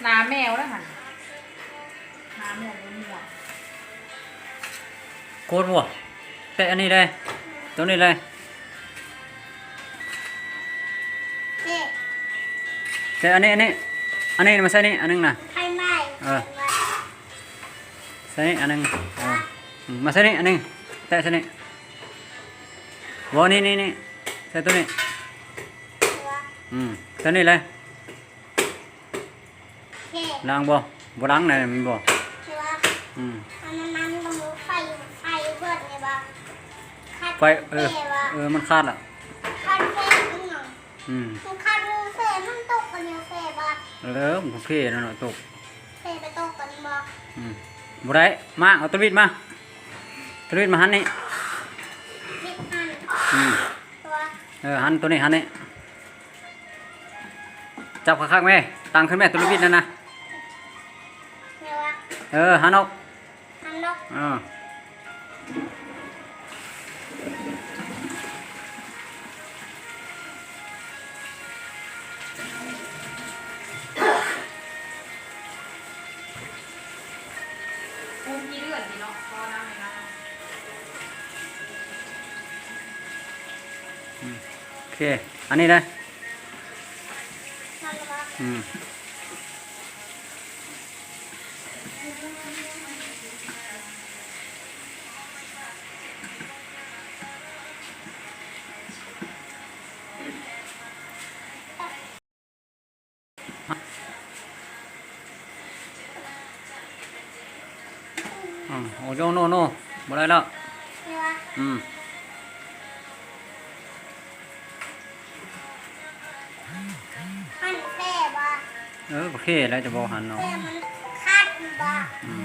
ຕາແມວແລ້ວຫັ້ນ ຕາແມວບໍ່ມ່ວນ. ໂຄດບໍ່ ແຕະອັນນີ້ເລີຍ ໂຕນີ້ເລີຍ ແຕະອັນນີ້ ອັນນີ້ ອັນນີ້ມາໃສ່ນີ້ອັນໜຶ່ງນະ ເອີ ໃສ່ນີ້ອັນໜຶ່ງ ເອີ ມາໃສ່ນີ້ອັນໜຶ່ງ ແຕະໃສ່ນີ້ ບໍ່ ນີ້ ນີ້ ນີ້ ໃສ່ໂຕນີ້ ອືມ ໂຕນີ້ເລີຍ. ລ້າງບໍ່? ບໍ່ລ້າງນະ ແມ່ນບໍ່? ອືມ ອັນນັ້ນມັນກໍມີໄຟ ໄຟເບິດນີ້ບໍ່? ໄຟ ເອີ ເອີ ມັນຂາດລະ ຂາດແຟມັນຫຍັງ? ອືມ ມັນຂາດເຟ ມັນຕົກກັນຢູ່ເຟບໍ່? ເອີ ມັນເຟນັ້ນນະຕົກ ເຟໄປຕົກກັນບໍ່? ອືມ ບໍ່ໄດ້ ມາ ເອົາໂຕລິດມາ ໂຕລິດມາຫັນນີ້ ບິດຫັ້ນ ອືມ ເອີ ຫັນໂຕນີ້ ຫັນນີ້ ຈັບຄັກໆແມ່ ຕັ້ງຂຶ້ນແມ່ ໂຕລິດບິດນັ້ນນະ ເອີ ຫັນອອກ ເອີ ໂອເຄ ອັນນີ້ເດ້ ອືມ. ອືມ ໂອ້ ໂນ ໂນ ໂນ ບໍ່ໄດ້ແລ້ວ ອືມ. ເອີ ບໍ່ເຄແລ້ວ ຈະບໍ່ຫັນເນາະ ແຕ່ມັນຂາດຢູ່ບໍ່? ອືມ